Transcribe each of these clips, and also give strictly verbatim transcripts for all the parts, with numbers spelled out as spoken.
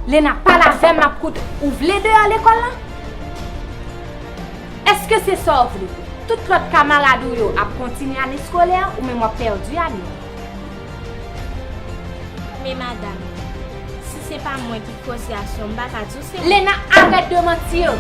Lena, pale avè m, m ap koute. Ou vle deyò lekòl la? Èske se sa w vle? Tout lòt kamarad ou yo ap kontinye ane eskolè, ou menm w ap pèdi ane. Men madanm, si se pa mwen ki koze a sou, m pa ka di w se mwen. Lena, arrête de mentir!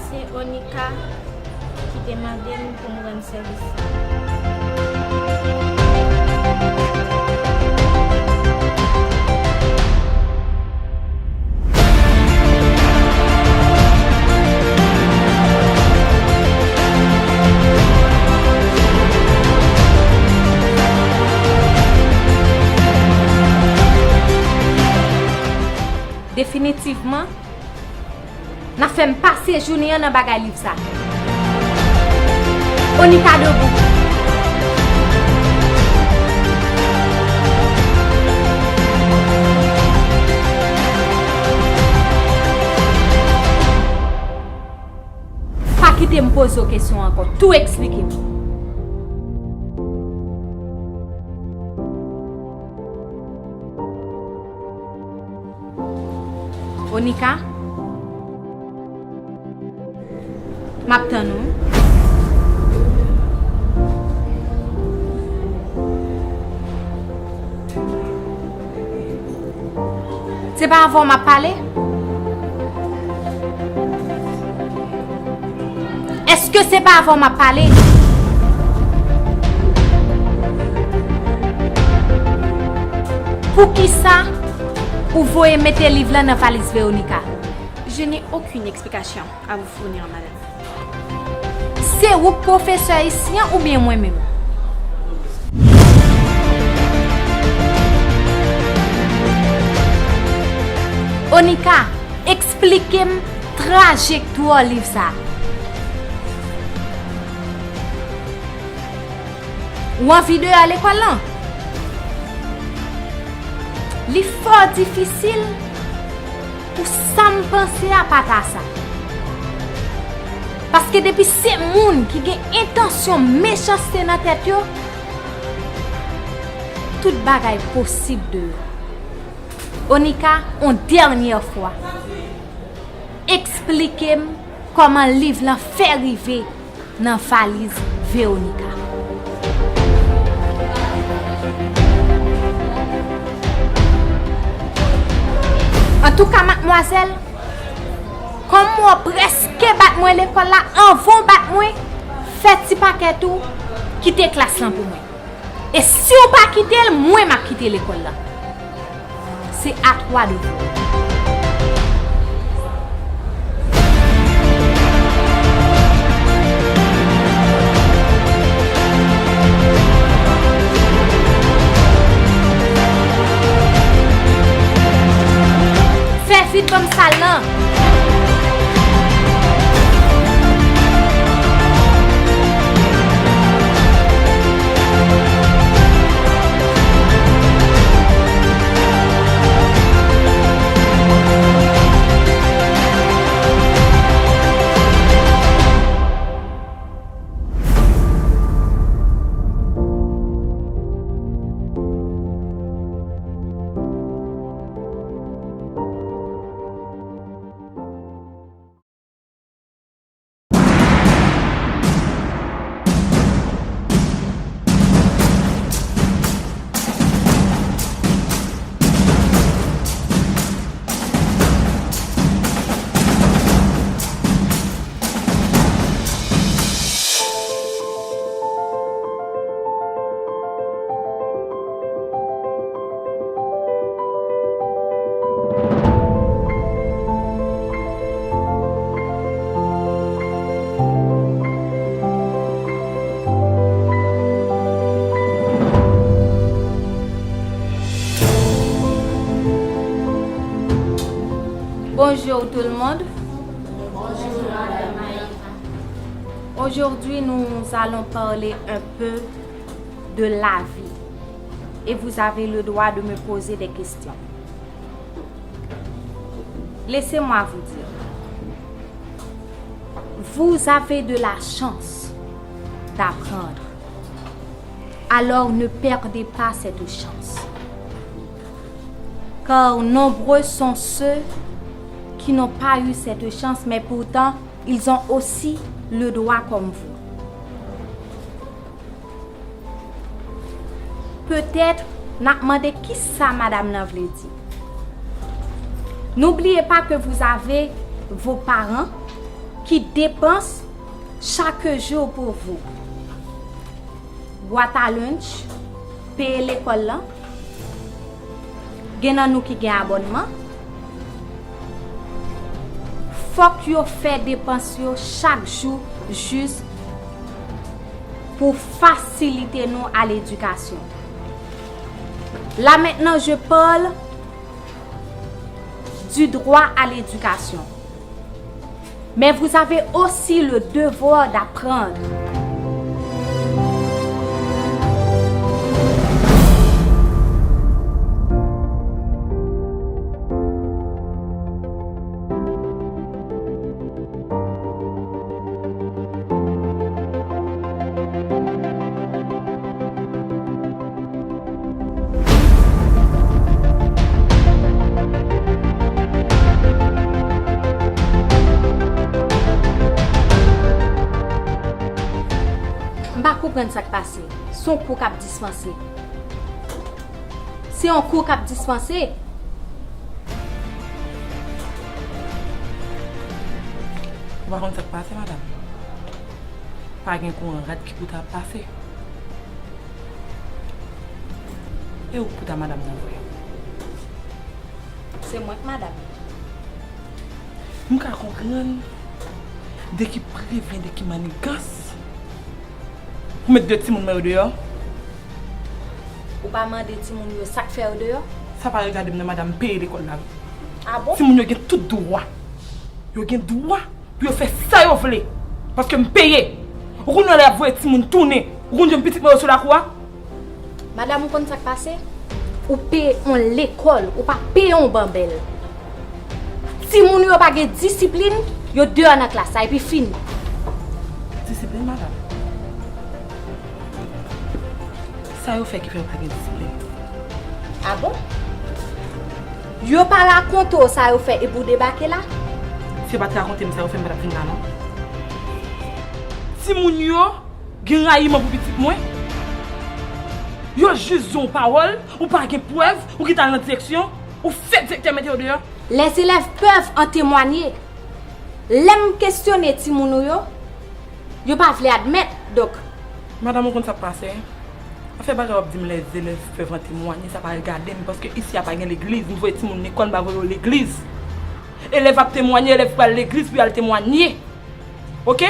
Se Onika ki te mande m pou m rann sèvis sa. Definitivman, n ap fè m pase jounen an nan bagay liv sa. Onika, debout. Pa kite m poze w kesyon ankò. Tou eksplike m. Onika, m ap tann ou. Se pa avè w m ap pale? Èske se pa avè w m ap pale? Poukisa ou voye mete liv lan nan valiz Veronica? Je n'ai aucune explication à vous fournir, madame. Se ou k pwofesè isi an oubyen mwen menm? Onika, eksplike m trajektwa liv sa a. Ou anvi deyò lekòl lan? Li fò difisil pou sa m panse a pa ta sa. Paske depi se moun ki gen entansyon mechanste nan tèt yo, tout bagay posib deyò. Onika, on dènyè fwa, eksplike m kòman liv lan fè rive nan valiz Veronica. Antouka, madmwazèl, kòm w prèske bat mwen lekòl la, anvan w bat mwen, fè ti pakèt ou, kite klas lan pou mwen. E si w pa kite l, mwen m ap kite lekòl la. Se a twa de vou. Fè vit ban m sal lan. Bonjour tout le monde. Aujourd'hui, nous allons parler un peu de la vie. Et vous avez le droit de me poser des questions. Laissez-moi vous dire. Vous avez de la chance d'apprendre. Alors ne perdez pas cette chance. Car nombreux sont ceux qui n'ont pas eu cette chance, mais pourtant, ils ont aussi le droit comme vous. Peut-être, n ap mande kisa madanm nan vle di. N'oubliez pas que vous avez vos parents qui dépensent chaque jour pour vous. Bwat a lunch, peye lekòl lan. Gen nan nou ki gen abònman. Fòk yo fè depans yo chak jou jis pou fasilite nou a ledikasyon. Là maintenant, je parle du droit à l'éducation. Mais vous avez aussi le devoir d'apprendre. M pa konprann sa k pase. Se yon kou k ap dispanse. Se yon kou k ap dispanse. Ou pa konn sa k pase, madanm? Pa gen kouran rad ki pou ta pase. E ou k pou ta madanm nan vre? Se mwen k madanm. M ka konprann de ki prevyen, de ki manigans pou met de timoun mwen yo deyò. Ou pa mande timoun yo sa k fè yo deyò? Sa pa regade m nan, madanm, m peye lekòl la wi. A bon? Timoun yo gen tout dwa. Yo gen dwa pou yo fè sa yo vle. Paske m peye. Ou konn lè y ap voye timoun tounen, ou konn jwenn pitit mwen yo sou lakou a? Madanm, ou konn sa k pase? Ou peye yon lekòl, ou pa peye yon banbèl. Timoun yo pa gen disiplin, yo deyò nan klas la, epi fini. Disiplin, madanm? Sa yo fè ki fè yo pa gen disiplin? A bon? Yo pa rakonte w sa yo fè epi w debake la? Si yo pa t rakonte m sa yo fè, m pa t ap vin la non. Timoun yo gen rayiman pou pitit mwen. Yo jis di yon pawòl, ou pa gen prèv, ou kite al nan direksyon, ou fè direktè mete yo deyò. Les élèves peuvent en témoigner. Lè m kesyone timoun ou yo, yo pa vle admèt, donk. Madanm, ou konn sa k pase? Afè bagay w ap di m les élèves peuvent en témoigner, sa pa regade m, paske isi a pa gen legliz. M voye timoun lekòl, m pa voye yo legliz. Elèv ap temwanye, elèv pral legliz pou y al temwanye. Oke?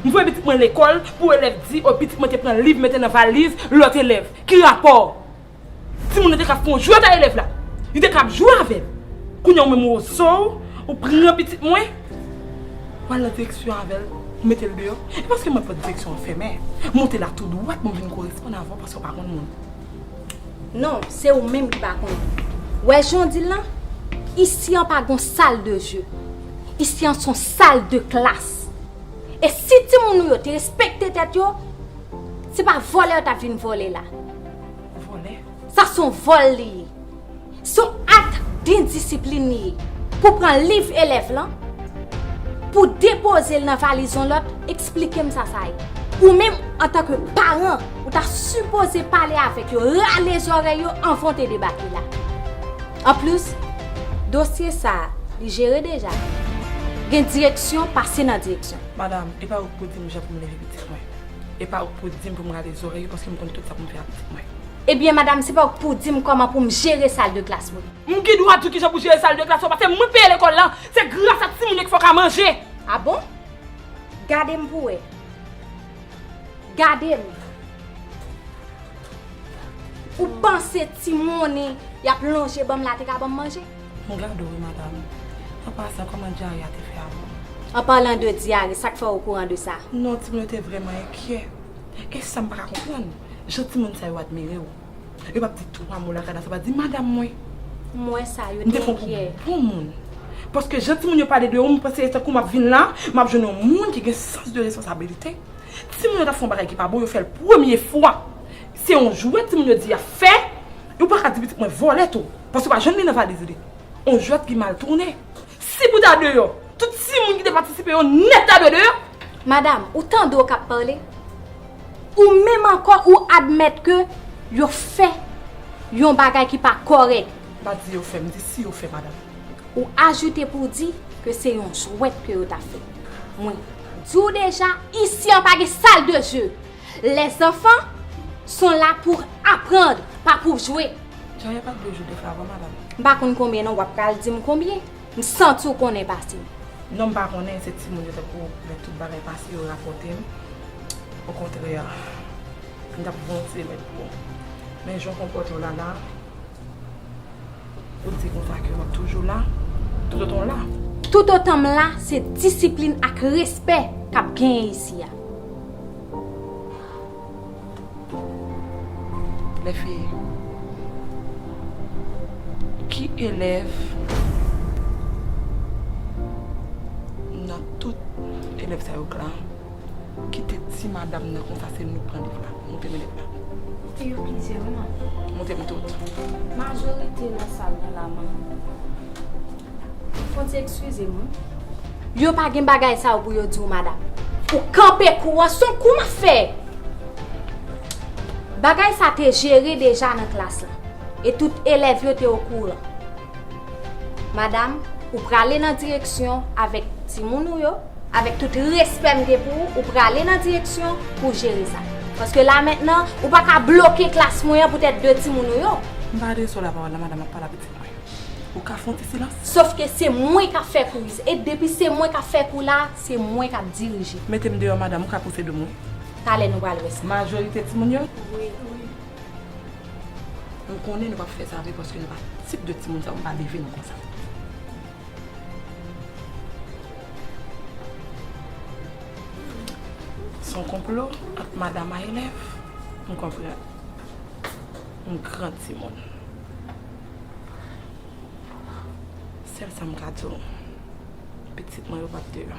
M voye pitit mwen lekòl pou elèv di, o, pitit mwen te pran liv mete nan valiz lòt elèv. Ki rapò? Timoun nan te ka fè yon jwèt a elèv la. Li te ka ap jwe avè l. Kounye a ou menm ou oze w, ou pran pitit mwen, ou al nan direksyon avè l, ou mete l deyò. E paske m ap fè direksyon an fèmen, monte la tou dwat pou m vin koresponn avè w paske w pa konn moun. Non, se ou menm ki pa konnen. Wè jan w di l lan? Isi an pa gon sal de jeu. Isi an se yon sal de klas. E si timoun ou yo te respekte tèt yo, se pa vòlè yo t ap vin vòlè la. Vòlè? Sa se yon vòl li ye. Se yon ak dendisiplin li ye. Pou pran liv elèv lan, pou depoze l nan valiz yon lòt, eksplike m sa sa ye. Ou menm, antanke paran, ou ta sipoze pale avèk yo, rale zòrèy yo anvan w te debake la. Anplis, dosye sa a, li jere deja. Gen direksyon, pase nan direksyon. Madanm, e pa ou k pou di m jan pou m leve pitit mwen. E pa ou k pou di m pou m rale zòrèy yo, paske m konn tout sa pou m fè ak pitit mwen. Ebyen, madanm, se pa ou k pou di m kòman pou m jere sal de klas mwen. M gen dwa di w kijan pou jere sal de klas ou, paske mwen peye lekòl lan. Se gras a timoun yo k fè w ka manje. A bon? Gade m pou w wè. Gade m. Ou panse ti monnen y ap lonje ban m la te ka ban m manje? M gade w wi, madanm. An pasan, kòman dyare a te fè avè w? An palan de dyare, sa k fè w okouran de sa? Non, timoun yo te vrèman enkyè. E sa m pa ka konprann, jan timoun sa yo admire w. Yo p ap di twa mo lakay la san pa di madanm mwen. M wè sa, yo te enkyè. M te pran w pou bon moun. Paske jan timoun yo pale de ou, m panse se tankou m ap vin la, m ap jwenn yon moun ki gen sans de responsabilite. Timoun yo t ap fè yon bagay ki pa bon, yo fè l premye fwa. Se yon jwèt timoun yo di y ap fè, e ou pa ka di pitit mwen vòlè tou, paske w pa jwenn li nan valiz li. Yon jwèt ki mal tounen. Si pou ta deyò, tout timoun ki te patisipe yo nèt ta dwe deyò. Madanm, ou tande w k ap pale? Ou menm ankò, ou admèt ke yo fè yon bagay ki pa kòrèk. M pa di yo fè, m di si yo fè, madanm. Ou ajoute pou w di ke se yon jwèt ke yo ta fè. Mwen di w deja, isi an pa gen salle de jeu. Les enfants sont là pour apprendre, pa pou jwe. Jaya pa t dwe jwe de favè, madanm. M pa konn konbyen non, w ap pral di m konbyen. M santi w konnen pase m. Non, m pa konnen, se timoun yo tankou lè tout bagay pase, yo rapòte m. Okontrè, m t ap volonte remèt pou ou. Men jan w konpòte w la la, ou di konsa ke w ap toujou la, toutotan w la. Toutotan m la, se disiplin ak respè k ap genyen isi a. Lèfi, ki elèv nan tout elèv sa yo k la ki te di madanm nan konsa se nou k pran liv la? Montre m elèv la. Te gen plizyè, wi, manmi. Montre m tout. Majorite nan sal nan la, manmi. Fon ti eskize m, wi. Yo pa gen bagay sa yo pou yo di w, madanm. Ou kanpe kou an, se yon kou m ap fè. Bagay sa te jere deja nan klas la. E tout elèv yo te okouran. Madanm, ou prale nan direksyon avèk timoun ou yo, avèk tout respè m gen pou ou, ou prale nan direksyon pou w jere sa. Paske la mentnan, ou pa ka bloke klas mwen an poutèt de timoun ou yo. M pa adrese w lapawòl la, madanm, m ap pale a pitit mwen. Ou ka fè yon ti silans? Sòf ke se mwen k ap fè kou isi. E depi se mwen k ap fè kou la, se mwen k ap dirije. Mete m deyò, madanm, ou ka pouse do m, wi. Talè nou pral wè sa. Majorite timoun yo? Wi, wi. M konnen nou p ap fè sa vre paske nou pa tip de timoun sa yo, m pa leve nou konsa. Se yon konplo ant madanm a elèv, m konprann. M gran timoun. Sèl sa m ka di w, pitit mwen yo p ap deyò.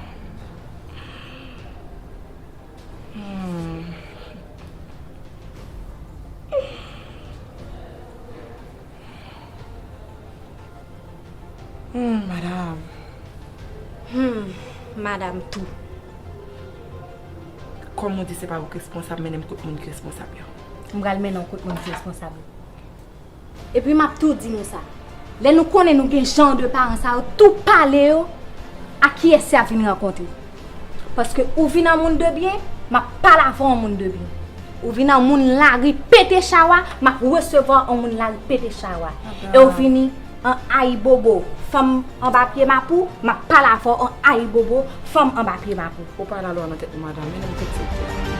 Hmm. Hmm, madanm. Hmm, madanm tou. Kòm ou di se pa ou k responsab, mennen m kot moun ki responsab yo. M pral mennen w kot moun ki responsab yo. Epi m ap tou di nou sa. Lè nou konnen nou gen jan de paran sa yo, tou pale yo, a kiyès y ap vin rankontre? Paske ou vin an moun de byen, m ap pale avè w an moun de byen. Ou vin an moun lari pete chawa, m ap resevwa w an moun lari pete chawa. E w vini an ayibobo, fanm anba pye mapou, m ap pale avè w an ayibobo, fanm anba pye mapou. Ou pa lalwa nan tèt ou, madanm, mennen m kot direktè a.